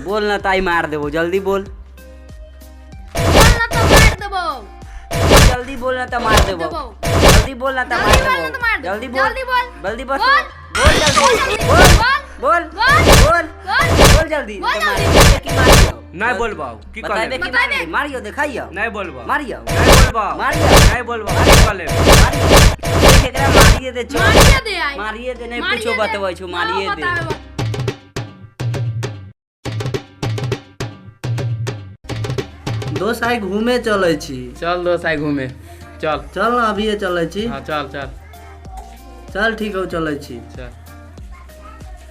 बोल ना ताई मार देबो, जल्दी बोल। बोल ना तो मार देबो। जल्दी बोल ना तो मार देबो। देबो। जल्दी बोल ना तो मार जल्दी बोल ना तो देबो। मार देबो। जल्दी बोल। जल्दी बोल। जल्दी बोल। बोल। बोल जल्दी। बोल बोल। बोल। बोल। बोल। बोल। बोल। बोल जल्दी। बोल तो मार जल्दी। देबो कि मारियो? नहीं बोलबो की बताबे कहले? कि मारियो? मारियो देखाइयो। नहीं बोलबो। मारियो। नहीं बोलबो। मारियो। नहीं बोलबो की कहले? मारियो। देख एकरा मारिए दे चल। मारिए दे आई। मारिए दे, नहीं मारिए कुछो दे। बतबै छौ, मारिए हाँ, दे। बताबे। दोस्त आइ घूमे चलै छी। चल दोस्त आइ घूमे चल। चल ना अभिये चलै छी। हाँ चल चल। चल ठीक हौ चलै छी। चल।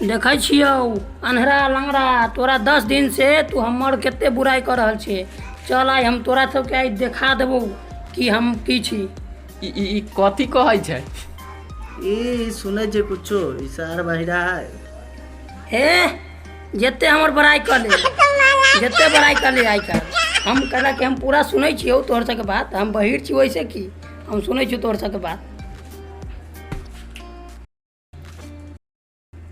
देखै छियौ अन्हरा लंगड़ा, तोरा 10 दिन से तू हमर कते बुराइ कऽ रहल छे। चल आइ हम तोरा सबके आइ देखा देबौ कि हम की छी। ई ई ई कथी कहै छै? ई सुनै छै कुछो, ई सार बहिरा है। हे जते हमर बड़ाई कऽ ले, जते बड़ाई कऽ ले आइ काल्हि हम कहला कि हम पूरा सुनै छियौ तोहर सबके बात। हम बहिर छी वैसे की हम सुनै छियौ तोहर सबके बात।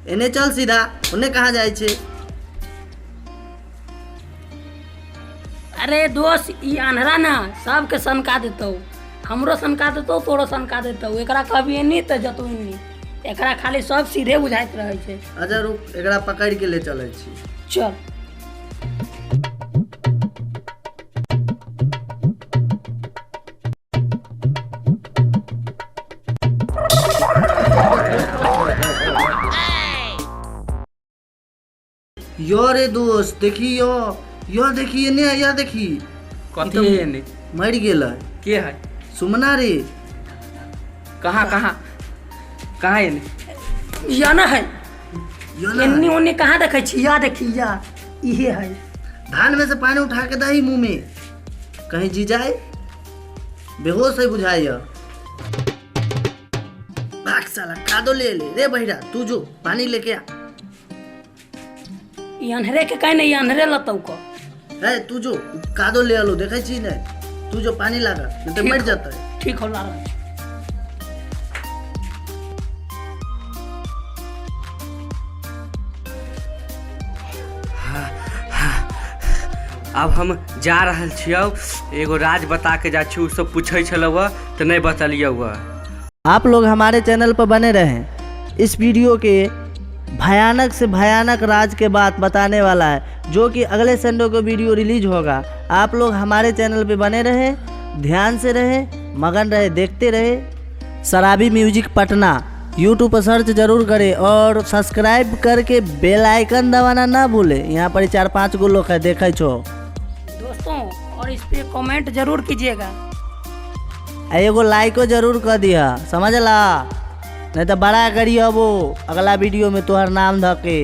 एने चल सीधा, ओने कहाँ जाइ छै? अरे दोस्त ई अन्हरा ना सबके सनका देतौ, हमरो सनका देतौ, तोरो सनका देतौ। एकरा कहबी एनी तऽ जतौ एनी, एकरा खाली सब सीधे बुझाइत रहै छै। अच्छा रुक, एकरा पकड़ के ले चलै छी। चल। यो रे दोस्त देखी यो, यो देखी एने, या देखी। कथी है एने? मरि गेल है। के है? सुमना रे। कहाँ कहाँ कहाँ एने? या ना है। यो ना एन्नी ओन्नी कहाँ देखै छी? या देखी या इहे है। धान में से पानी उठा के दही मुंह में, कहीं जी जाए, बेहोश है बुझाइय। भाग साला कादो ले ले रे बहिरा, तू जो पानी लेके आ। ई अन्हरे के काहे नहीं अन्हरे लतौ क। है तू जो कादो ले आलो, देखै छी ने, तू जो पानी लागा नहीं तो मर जाता है। ठीक हो ला रहल छी। आब हम जा रहल छियौ, एगो राज बता के जा छियौ। ओ सब पूछै छलौ तऽ नहीं बतलियौ। आप लोग हमारे चैनल पर बने रहें। इस वीडियो के भयानक से भयानक राज के बात बताने वाला है, जो कि अगले संडे को वीडियो रिलीज होगा। आप लोग हमारे चैनल पे बने रहें, ध्यान से रहें, मगन रहे, देखते रहे। शराबी म्यूजिक पटना यूट्यूब पर सर्च जरूर करें और सब्सक्राइब करके बेल आइकन दबाना ना भूलें। यहाँ पर 4-5 गो लोग है देखे छो दोस्तों, और इस पे कमेंट जरूर कीजिएगा। आ एगो लाइको जरूर कर दिया, समझला? नहीं तो बड़ा करिए वो अगला वीडियो में तोहर नाम धके।